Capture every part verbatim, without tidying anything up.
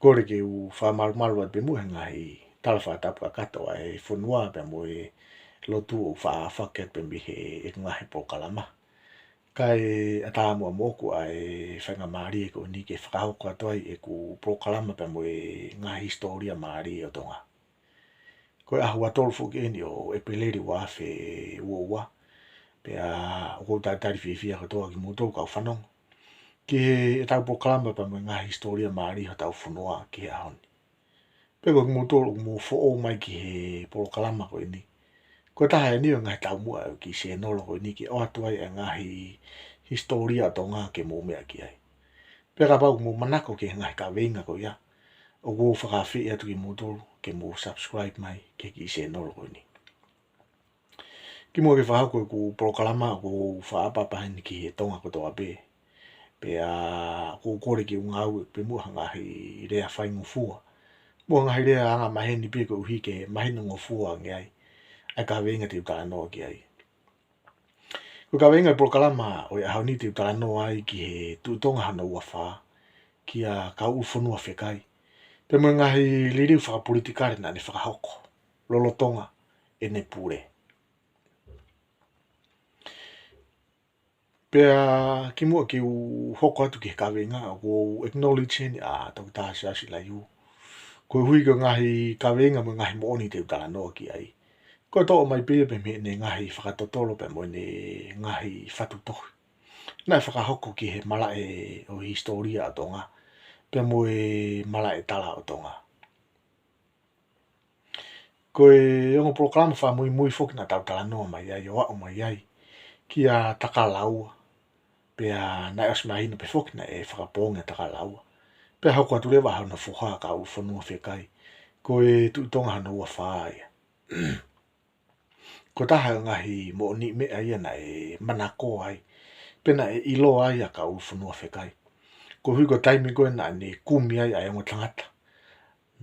Kole ke u fakamalumalu atu pē muʻa he ngaahi tala fakatapu kakato ʻa e fonua pea mo e lotu ʻoku faʻa fakahoko atu pē mei he ʻeku ngaahi polokalama. Kae ʻatā muʻa moʻoku ʻa e faingamālie ko eni ke fakahoko atu ai ʻeku polokalama pea mo e ngaahi hisitōlia mālie ʻo Tonga. Ko e ʻaho ua tolu foki eni ʻo ʻEpeleli ua afe ua ua. Pea ʻoku ou talitali fiefia kotoa kimoutolu kau fanongo ki heʻetau polokalama pea mo e ngaahi hisitōlia mālie hotau fonua ki he ʻaho ni. Pea ko kimoutolu ʻoku mou foʻou mai ki he polokalama ko eni, ko e taha eni ʻo e ngaahi taumuʻa ʻo e kiʻi sēnolo ko eni ke ʻoatu ai e ngaahi hisitōlia ʻo Tonga ke mou meʻa ki ai. Pea kapau ʻoku mou manako ki he ngaahi kaveinga ko ia, ʻoku ou fakaafeʻi atu kimoutolu ke mou subscribe mai ki he kiʻi sēnolo ko eni. Kimuʻa ke fakahoko ʻeku polokalama, ʻoku ou fakaʻapaʻapa heni ki he Tonga kotoa pē. Pea ʻoku ou kole ke u ngāueʻaki pē muʻa ha ngaahi lea faingofua mo ha ngaahi lea angamaheni pē koeʻuhi ke mahinongofua ange ai ʻa e kaveinga te u talanoa ki ai. Ko e kaveinga ʻo e polokalama ʻo e ʻaho ni te u talanoa ai ki he Tuʻi Tonga hono ua fā, kia Kauʻulufonua Fekai, pea mo e ngaahi liliu fakapolitikale naʻa ne fakahoko lolotonga ʻene pule. Pea kimuʻa ke u hoko atu ki he kaveinga, ʻoku ou acknowledge heni ʻa Toketā Siaosi Laiū koeʻuhi ko e ngaahi kaveinga mo e ngaahi moʻoni te u talanoa ki ai, ko e toʻo mai pē ia pē mei heʻene ngaahi fakatotolo pea mo ʻene ngaahi fatu tohi naʻe fakahoko ki he malaʻe ʻo e hisitōlia ʻo Tonga pea mo e malaʻe tala ʻo Tonga. Ko e ongo polokalama fakamuimui foki naʻa tau talanoa mai ai ʻo aʻu mai ai kia Takalaua. Pea naʻe ʻosi mahino pē foki naʻe fakapoongi ʻa Takalaua, pea hoko atu leva hono foha Kauʻulufonua Fekai, ko e Tuʻi Tonga hono ua fā ia. Ko e taha e ngaahi moʻoniʻi meʻa ia naʻe manako ai pea naʻe ʻiloa ai ʻa Kauʻulufonua Fekai, koeʻuhi ko e taimi ko ē naʻa ne kumi ai ʻa e ongo tangata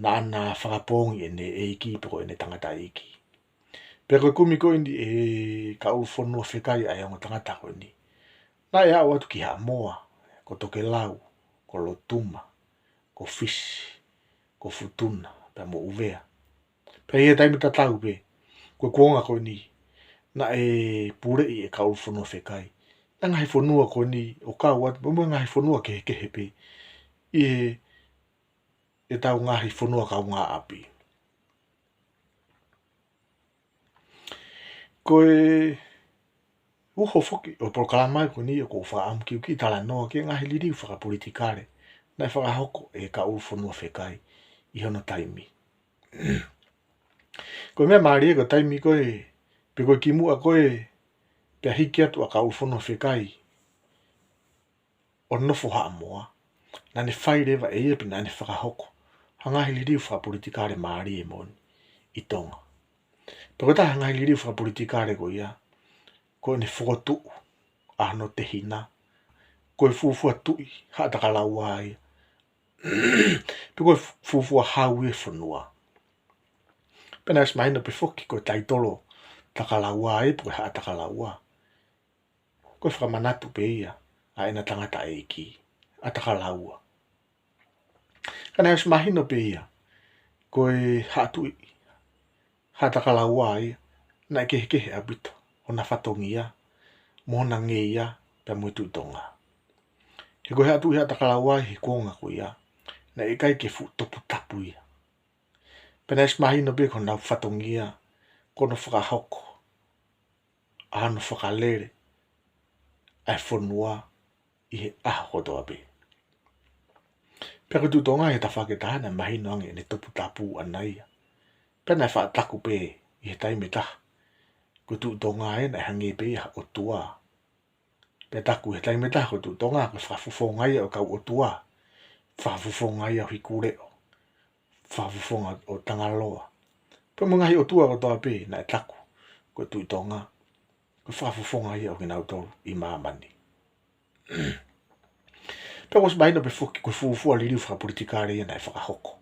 naʻa na fakapoongi ʻene ʻeiki pe ko ʻene tangataʻeiki. Pea ko e kumi ko eni ʻe Kauʻulufonua Fekai ʻa e ongo tangata ko eni, naʻe aʻu atu ki Haʻamoa, ko Tokelau, ko Lotuma, ko Fisi, ko Futuna pea mo ʻUvea. Pea ʻi he taimi tatau pē, ko e kuonga ko eni naʻe puleʻi ʻe Kauʻulufonua Fekai ʻa e ngaahi fonua ko eni ʻo kau atu pea mo e ngaahi fonua kehekehe pē ʻi heʻetau ngaahi fonua kaungāʻapi. Ko e uho foki ʻo e polokalama ko eni ʻoku ou fakaʻamu ke u kiʻi talanoa ki he ngaahi liliu fakapolitikale naʻe fakahoko ʻe Kauʻulufonua Fekai ʻi hono taimi. Ko e meʻa mālie ko e taimi ko ē, pe ko e kimuʻa ko ē pea hiki atu ʻa Kauʻulufonua Fekai ʻo nofo Haʻamoa, naʻa ne fai leva ʻe ia pe naʻa ne fakahoko ha ngaahi liliu fakapolitikale mālie moʻoni ʻi Tonga. Pea ko e taha e ngaahi liliu fakapolitikale ko ia, ko ʻene fokotuʻu ʻa hono tehina ko e fuofua Tuʻi Haʻatakalaua ia, pe ko e fuofua Hau ʻo e fonua. Pea naʻe ʻosi mahino pē foki ko e taitolo Takalaua ia pe ko e Haʻatakalaua, ko e fakamanatu pē ia ʻa ʻena tangataʻeiki, ʻa Takalaua. Ka naʻe ʻosi mahino pē ia ko e Haʻa Tuʻi Haʻatakalaua ia, naʻe kehekehe ʻaupito hona fatongia mo hona ngeia pea mo e Tuʻi Tonga. He ko e Haʻa Tuʻi Haʻatakalaua ʻi he kuonga ko ia, naʻe ʻikai ke fuʻu toputapu ia. Pea naʻe ʻosi mahino pē ko honau fatongia ko hono fakahoko ʻa hono fakalele ʻa e fonua ʻi he ʻaho kotoa pē. Pea ko e Tuʻi Tonga ʻi he tafaʻaki ʻe taha naʻe mahino ange ʻene toputapu ʻaʻana ia. Pea naʻe faʻa taku pē ʻi he taimi ʻe taha, ko e Tuʻi Tonga ē naʻe hangē pē ia ha ʻotua. Pea taku ʻi he taimi ʻe taha ko e Tuʻi Tonga ko e fakafofonga ia ʻo e kau ʻotua, fakafofonga ia ʻo Hikuleʻo, fakafofonga ʻo Tangaloa, pea mo e ngaahi ʻotua kotoa pē naʻe taku ko e Tuʻi Tonga ko e fakafofonga ia ʻo kinautolu ʻi māmani. Pea kuo ʻosi mahino pē foki ko e fuofua liliu fakapolitikale ia naʻe fakahoko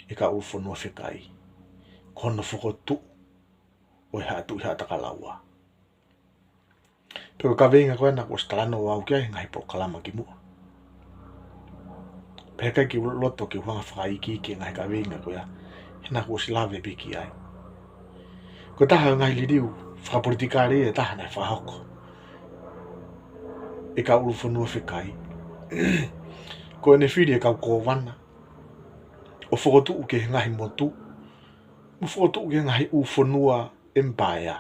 ʻe Kauʻulufonua Fekai, ko hono fokotuʻu ʻo e Haʻa Tuʻi Haʻatakalaua. Pea ko e kaveinga ko ē naʻa ku ʻosi talanoa au ki ai he ngaahi polokalama kimuʻa. ʻIkai ke u loto ke u hanga fakaikiiki e ngaahi kaveinga ko ia, he naʻá ku ʻosi lave pē ki ai. Ko e taha e ngaahi liliu fakapolitikale ʻe taha naʻe fakahoko ʻe Kauʻulufonua Fekai, ko ʻene fili e kau kōvana ʻo fokotuʻu ki he ngaahi motu, mo fokotuʻu ki he ngaahi ʻū fonua empire,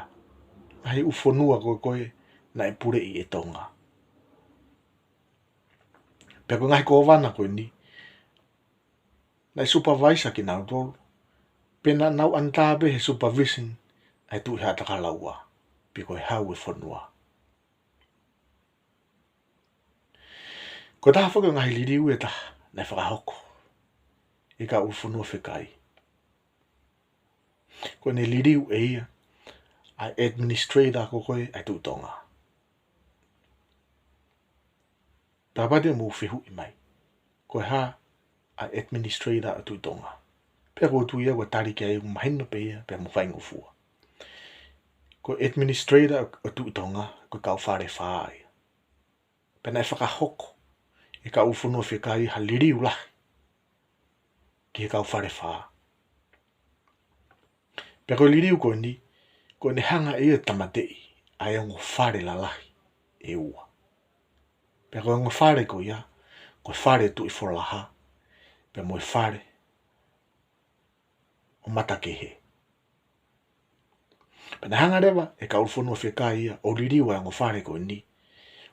ngaahi ʻū fonua ko ē ko ē naʻe puleʻi ʻe Tonga. Pea ko e ngaahi kōvana ko eni, naʻe supervise kinautolu, pea naʻa nau under pē he supervision ʻa e Tuʻi Haʻatakalaua, pe ko e Hau ʻo e Fonua. Ko e taha foki e ngaahi liliu ʻe taha naʻe fakahoko ʻe Kauʻulufonua Fekai, ko ʻene liliu ʻe ia ʻa e administrator ko ē ko ē ʻa e Tuʻi Tonga. Pea kapau te mou fehuʻi mai, ko e hā ʻa e administrator ʻo e Tuʻi Tonga? Pea ʻoku ou tui au ko e tali ki ai ʻoku mahino pē ia, pea mo faingofua. Ko e administrator ʻo e Tuʻi Tonga, ko e kau Falefā ia. Pea naʻe fakahoko ʻe Kauʻulufonua Fekai ha liliu lahi ki he kau Falefā. Pea ko e liliu ko eni, ko ʻene hanga ʻe ia ʻo tāmateʻi ʻa e ongo fale lalahi ʻe ua. Pea ko e ongo fale ko ia, ko e fale ʻo Tuʻi Fololaha, pea mo e fale ʻo Matakehe. Pea naʻe hanga leva ʻe Kauʻulufonua Fekai ia ʻo liliu ʻa e ongo fale ko eni,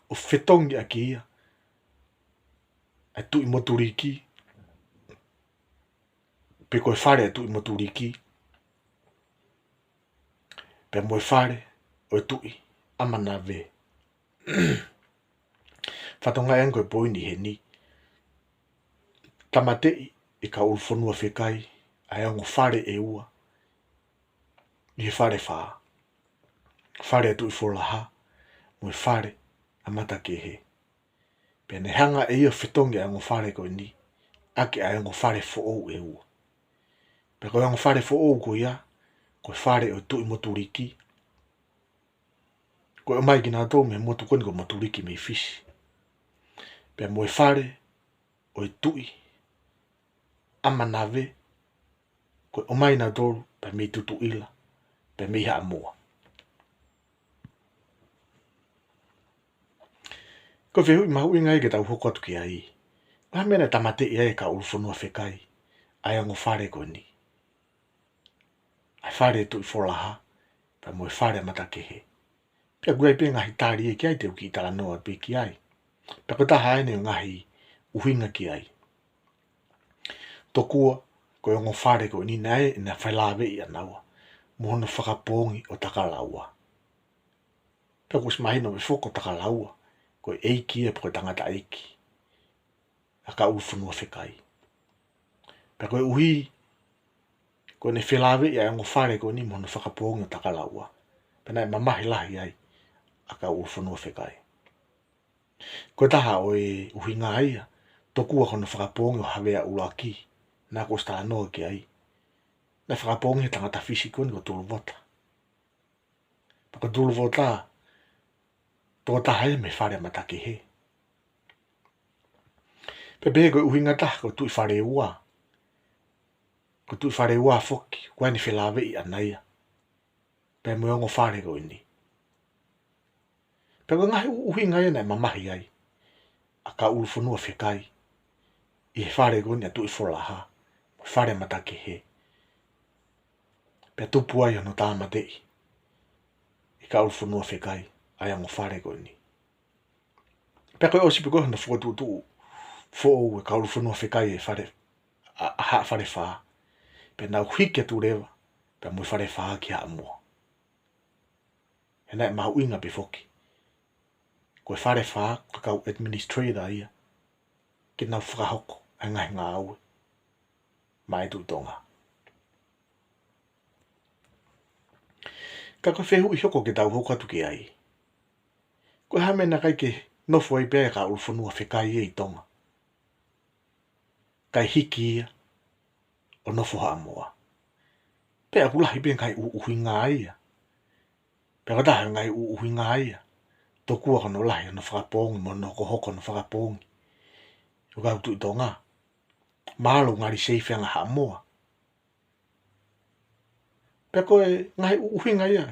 ʻo fetongi ʻaki ia ʻa e Tuʻi Motuliki, pe ko e fale ʻo e Tuʻi Motuliki, pea mo e fale ʻo e Tuʻi ʻAmanave. Fatongia ange ko e poini heni, tāmateʻi ʻe Kauʻulufonua Fekai ʻa e ongo fale ʻe ua ʻi he Falefā, fale ʻo Tuʻi Fololaha mo e fale ʻa Matakehe. Pea naʻe hanga ʻe ia ʻo fetongi ʻa e ongo fale ko eni ʻaki ʻa e ongo fale foʻou ʻe ua. Pea ko e ongo fale foʻou ko ia, ko e fale ʻo e Tuʻi Motuliki, ko e ʻomai kinautolu mei he motu ko eni ko Motuliki mei Fisi, pea mo e fale ʻo e Tuʻi ʻAmanave, ko e ʻomai nautolu pea mei Tutuila, pea mei Haʻamoa. Ko e fehuʻi mahuʻinga ia ke tau hoko atu ki ai, ko e hā e meʻa naʻe tāmateʻi ai ʻe Kauʻulufonua Fekai ʻa e ongo fale ko eni, ʻa e fale ʻo Tuʻi Fololaha pea mo e fale ʻa Matakehe? Pea ʻoku ʻi ai pē ngaahi tali ia ki ai, te u kiʻi talanoa pē ki ai. Pea ko e taha eni e ngaahi ʻuhinga ki ai. Tokua ko e ongo fale ko eni naʻe, naʻe felāveʻi ʻanaua mo hono fakapoongi ʻo Takalaua. Pea kuo ʻosi mahino pē foki ko Takalaua, ko e ʻeiki ia pe ko e tangataʻeiki ʻa Kauʻulufonua Fekai. Pea koeʻuhi ko ʻene felāveʻi ʻa e ongo fale ko eni mo hono fakapoongi ʻo Takalaua, pea naʻe mamahi lahi ai ʻa Kauʻulufonua Fekai. Ko e taha ʻo e ʻuhinga ia, tokua ko hono fakapoongi ʻo Havea ʻUluaki, naʻá ku ʻosi talanoa ki ai, naʻe fakapoongi he tangata Fisi ko eni ko Tuluvota. Pea ko Tuluvota, tokotaha ia mei he fale ʻa Matakehe. Pea pehē ko e ʻuhinga ʻe taha ko Tuʻi Faleua, ko Tuʻi Faleua foki, ko ʻene felāveʻi ʻana ia pea mo e ongo fale ko eni. Pea ko e ngaahi ʻu-, ʻuhinga ia naʻe mamahi ai ʻa Kauʻulufonua Fekai ʻi he fale ko eni ʻa Tuʻi Fololaha mo e fale ʻa Matakehe. Pea tupu ai hono tāmateʻi ʻe Kauʻulufonua Fekai ʻa e ongo fale ko eni. Pea ko e ʻosi pē ko ē hono fokotuʻutuʻu foʻou ʻe Kauʻulufonua Fekai e fale, ʻa, ʻa Haʻa Falefā, pea nau hiki atu leva pea mo e Falefā ki Haʻamoa. He naʻe mahuʻinga pē foki ko e Falefā ko e kau administrator ia ke nau fakahoko ʻa e ngaahi ngāue maʻa e Tuʻi Tonga. Ka ko e fehuʻi hoko ke tau hoko atu ki ai, ko e hā e meʻa naʻe ʻikai ke nofo ai pē ʻa Kauʻulufonua Fekai ʻi Tonga, kae hiki ia ʻo nofo Haʻamoa? Pea ʻoku lahi pē ngaahi ʻu-, ʻuhinga ia. Pea ko e taha ngaahi ʻu-, ʻuhinga ia, tokua ko hono lahi hono fakapoongi mo hono hokohoko hono fakapoongi ʻo e kau Tuʻi Tonga, Mahalo ngali seifi ange Haʻamoa. Pea ko e ngaahi ʻuhinga ia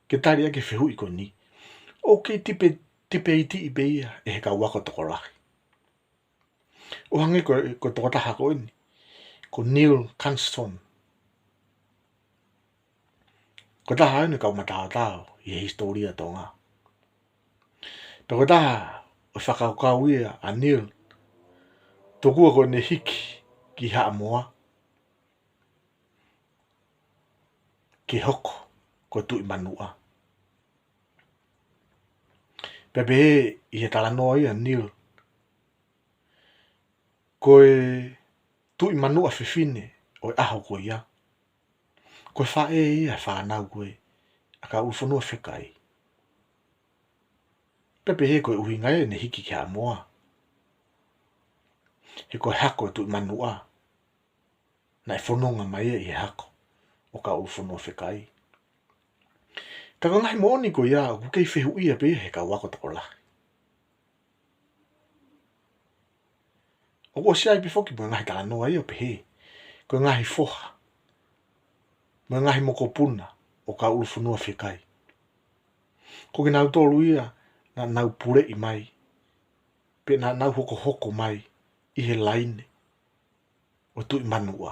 ke tali ʻaki e fehuʻi ko eni, ʻoku kei tipe, tipeitiʻi pē ia ʻe he kau ako tokolahi. ʻO hangē ko, ko e tokotaha ko eni, ko Neil Gunston. Ko e taha eni e kau mataotao ʻi he hisitōlia Tonga. Pea ko e taha ʻo e fakakaukau ia ʻa Neil, tokua ko ʻene hiki ki Haʻamoa ke hoko ko e Tuʻi Manuʻa. Pea pehē ʻi he talanoa ia ʻa Neil, ko e Tuʻi Manuʻa fefine ʻo e ʻaho ko ia, ko e faʻē ia ʻa e fānau ko ē ʻa Kauʻulufonua Fekai. Pea pehē ko e ʻuhinga ia ʻene hiki ki Haʻamoa, he ko e hako ʻo e Tuʻi Manuʻa naʻe fononga mai ia ʻi he hako ʻo Kauʻulufonua Fekai. Ka ko e ngaahi moʻoni ko ia ʻoku kei fehuʻia pē ia ʻe he kau ako tokolahi. ʻOku ʻosi ʻi ai pē foki mo e ngaahi talanoa ia ʻo pehē ko e ngaahi foha mo e ngaahi mokopuna ʻo Kauʻulufonua Fekai, ko kinautolu ia naʻa nau puleʻi mai, pe naʻa nau hokohoko mai ʻi he laine ʻo Tuʻi Manuʻa.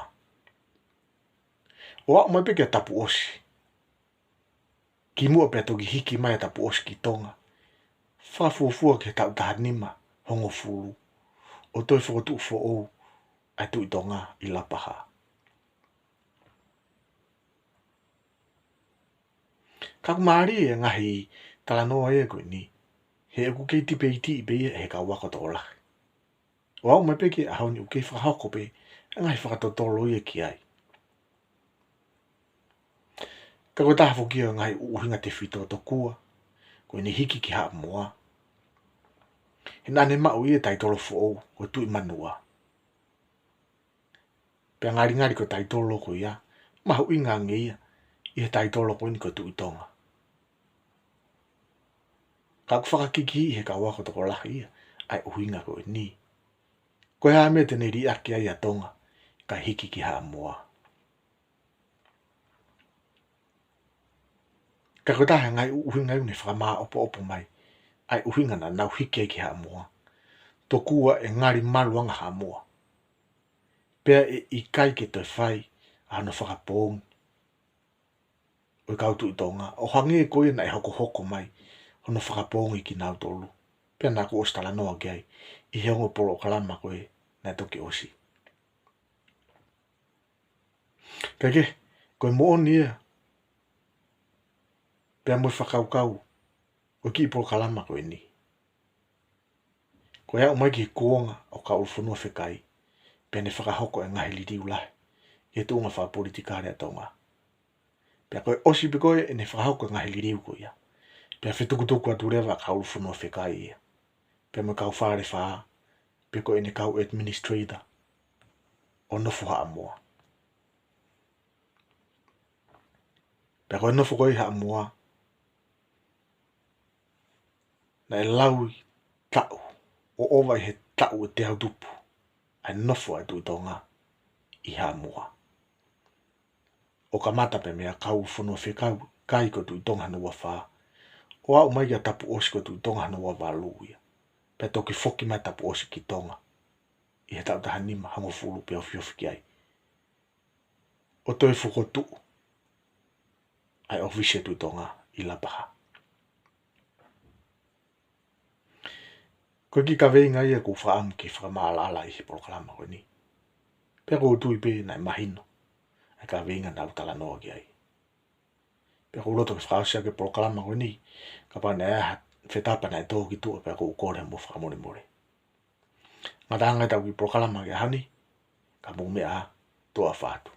ʻO aʻu mai pē kia Tapuʻosi. Kimuʻa pea toki hiki mai ʻa Tapuʻosi ki Tonga, fakafuofua ki he taʻu taha nima hongofulu, ʻo toe fokotuʻu foʻou ʻa e Tuʻi Tonga ʻi Lapaha. Ka ʻoku mālie e ngaahi talanoa ia ko eni, he ʻoku kei tipeitiʻi pē ia ʻe he kau ako tokolahi. ʻO aʻu mai pē ki he ʻaho ni ʻoku kei fakahoko pē e ngaahi fakatotolo ia ki ai. Ka ko e taha foki ia e ngaahi ʻuhinga tefito, tokua ko ʻene hiki ki Haʻamoa, he naʻa ne maʻu ia e taitolo foʻou ko e Tuʻi Manuʻa. Pea ngalingali ko e taitolo ko ia, mahuʻinga ange ia ʻi he taitolo ko eni ko e Tuʻi Tonga. Ka ʻoku fakakikihiʻi ʻe he kau ako tokolahi ia ʻa e ʻuhinga ko eni, ko e hā e meʻa te ne liʻaki ai ʻa Tonga kae hiki ki Haʻamoa. Ka ko e taha e ngaahi ʻuhinga ia ʻoku ne fakamāʻopoʻopo mai ʻa e ʻuhinga naʻa nau hiki ai ki Haʻamoa, tokua ʻe ngali malu ange Haʻamoa, pea ʻe ʻikai ke toe fai ʻa hono fakapoongi ʻo e kau Tuʻi Tonga, ʻo hangē ko ia naʻe hokohoko mai hono fakapoongi kinautolu, pea naʻa ku ʻosi talanoa ki ai ʻi he ongo polokalama ko ē naʻe toki ʻosi. Kae kehe, ko e moʻoni ia pea mo e fakakaukau ʻo e kiʻi polokalama ko eni, ko e aʻu mai ki he kuonga ʻo Kauʻulufonua Fekai, pea ne fakahoko e ngaahi liliu lahi ki he tuʻunga fakapolitikale ʻa Tonga. Pea ko e ʻosi pē ko ē ʻene fakahoko e ngaahi liliu ko ia, pea fetukutuku atu leva ʻa Kauʻulufonua Fekai ia pea mo e kau Falefā, pe ko ʻene kau administrator ʻo nofo Haʻamoa. Pea ko e nofo ko ē ʻi Haʻamoa, naʻe laui taʻu ʻo ʻova ʻi he taʻu ʻe teau tupu ʻa e nofo ʻa e Tuʻi Tonga ʻi Haʻamoa, ʻo kamata pē meia Kauʻulufonua Fekai ko e Tuʻi Tonga hono ua fā, ʻo aʻu mai kia Tapuʻosi ko e Tuʻi Tonga hono ua valu ia, pea toki foki mai Tapuʻosi ki Tonga ʻi he taʻu taha nima hongofulu pea ofiofi ki ai, ʻo toe fokotuʻu ʻa e ʻōfisi ʻo e Tuʻi Tonga ʻi Lapaha. Ko e kiʻi kaveinga ia ʻoku ou fakaʻamu ke fakamaʻalaʻala ʻi he polokalama ko eni, pea ʻoku ou tui pē naʻe mahino ʻa e kaveinga naʻa ku talanoa ki ai. Pea ʻoku ou loto ke fakaʻosi ʻaki e polokalama ko eni, kapau naʻe ʻi ai ha fetapa naʻe tō ki tuʻa, pea ʻoku ou kole mo fakamolemole. Ngataʻanga ʻetau kiʻi polokalama ki he ʻaho ni, ka mou meʻa ā, tuʻa ʻofa atu.